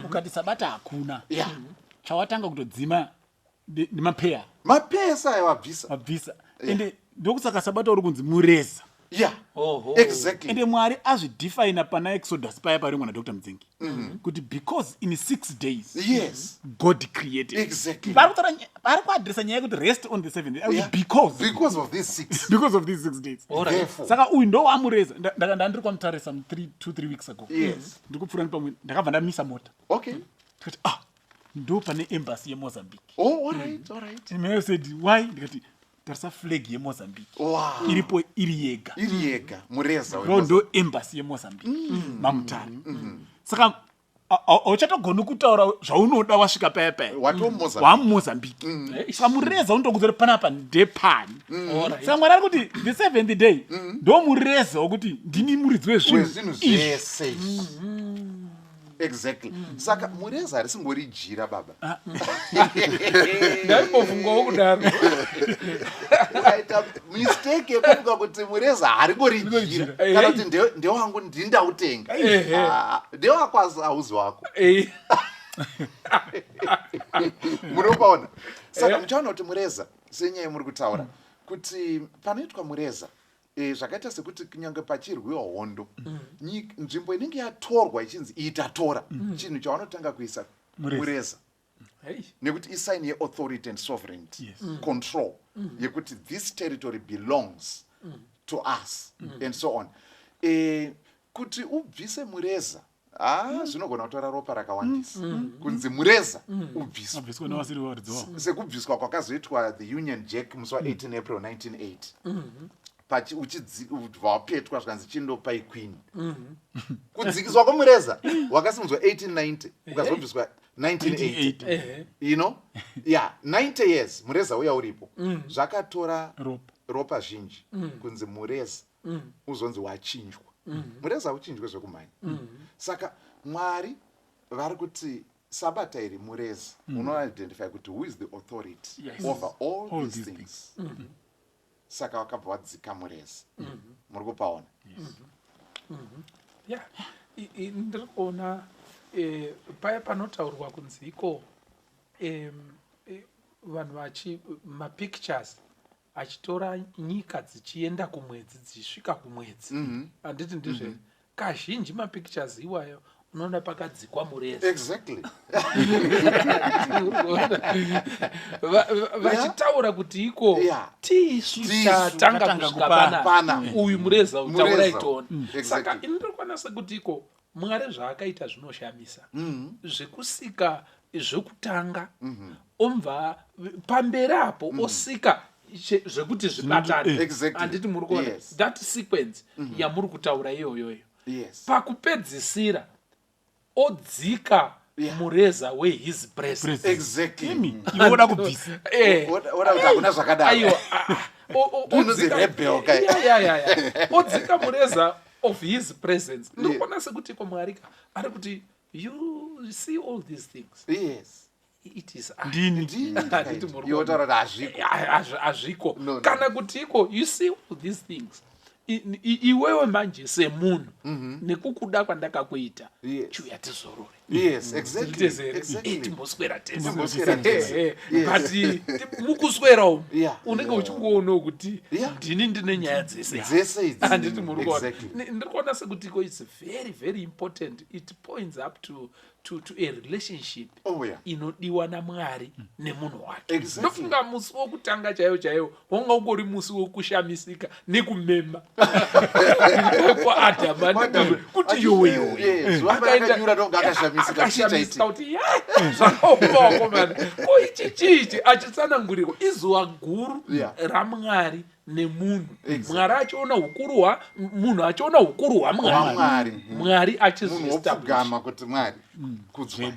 Ukati sabata hakuna, chawatanga kutodzima nemapeya. Mapeya aya wabvisa. Wabvisa. Ende ndokusaka sabata uri kunzi mureza. Ende Mwari azvidefina pana Exodus paya paringwa naDr Mudzengi kuti because in 6 days God created. Vari kutaura vari kuadresa nyaya yekuti rest on the seventh day. Because Because of these six. Because of these 6 days. Therefore. Saka uyu ndo wamureza. Ndandiri kwaMutare some 3, 2, 3 weeks ago. Ndiri kupfuura nepamwe, ndakabva ndamisa mota. Ndikati, "Ah, ndo pane embassy yeMozambique." Oh, all right, all right. And I said, "Why?" Ndikati, "Tarisa flag yeMozambique iripo iri yega." Iri yega, mureza Ndo weMozambique. ndo embassy yeMozambique maMutare. Saka hauchatogoni kutaura zvaunoda wasvika paya paya. WatoMozambique. WamuMozambique. Saka mureza unotokudza kuti panapa ndepani. Saka Mwari ari kuti the seventh day ndo mureza wokuti ndini muridzi wezvinhu wezvinhu izvi. Zvese izvi. Exactly. Saka mureza harisingori jira, baba. Ndaimbofungawo kudaro. Ukaita mistake yekufunga kuti mureza haringori jira jira. kana kuti ndewangu, ndindautenga. Ah, ndewako asi hauzi wako. Munopaona? Saka muchaona kuti mureza, senyaya yemuri kutaura kuti panoitwa mureza, zvakaita sekuti kunyange pachirwiwa hondo, nzvimbo inenge yatorwa ichinzi iyi tatora, chinhu chavanotanga kuisa Mureza. mureza. Nekuti isign yeauthority and sovereignty, control yekuti this territory belongs to us and so on. Kuti ubvise mureza, ha, zvinogona kutora ropa rakawandisa kunzi mureza ubviswe. Abviswa nevasiri varidzi wavo. Sekubviswa kwakazoitwa the Union Jack musi wa18 April 1980, ubva wapetwa zvikanzi chindopai Queen. Kudzikiswa kwomureza wakasimudzwa 1890, ukazobviswa 1980. 1980. Yeah, 90 years mureza uya uripo. Zvakatora ropa. Ropa zhinji kunzi mureza uzonzi wachinjwa. Mureza hauchinjwe zvekumhanya. Saka Mwari vari kuti sabata iri mureza unoidentify kuti who is the authority over all, all these these things. Saka vakabva vadzika mureza. Muri kupaona? Ya, ndiri kuona paya panotaurwa kunzi iko vanhu vachi mapictures achitora nyika dzichienda kumwedzi, dzichisvika kumwedzi, handiti ndizvo? Kazhinji mapictures iwayo unoona pakadzikwa mureza. Vachitaura kuti iko tisu Tisu tatanga tatanga kusvika kupana. panapa. Pana. Uyu mureza Mureza. utaurai tione. Saka ini ndiri sekuti iko Mwari zvaakaita zvinoshamisa, zvekusika zvekutanga, omva pamberi apo osika zvekuti zvibatane. Handiti muri kuona? Yes. That sequence yamuri kutaura iyoyoyo, pakupedzisira odzika mureza wehis presence. Presence. Imi iwe woda kubvisa. Oda kuti hakuna zvakadaro. Aiwa, ah, ah, Ndinonzi rebel kai. Ya. Odzika mureza of his presence. Ndikuona sekuti ko Mwari ka ari kuti, "You see all these things, it is I." Ndini. Ndini. Handiti muri Iwe kuona? utaura kuti hazviko. Hazviko. No. Kana kuti iko, you see all these things, iwewe manje semunhu, nekukuda kwandakakuita, chiuya tizorore. Titezere. Timboswera tese. Timboswera tese. But mukuswera umu unenge uchingoonawo kuti ndini ndine nyaya dzese. Dzese idzi. Handiti muri kuona? Ndiri kuona sekuti iko it's very, very important. It points up to a relationship inodiwa naMwari nemunhu wake. Ndofunga musi wokutanga chaiwo chaiwo wanga ungori musi wokushamisika nekumema kwaAdhamu kuti yowe yowe. Zuva parakanyura ndonga akashamisika. Akashamisika kuti, "Ya, zvakaoma wakomana, ko ichi chichi?" Achitsanangurirwa izuva guru raMwari nemunhu. Mwari achiona ukuru hwa munhu, achiona ukuru hwaMwari. HwaMwari. Mwari Munhu achizviestablish. wopfugama kuti, "Mwari, kudzwai."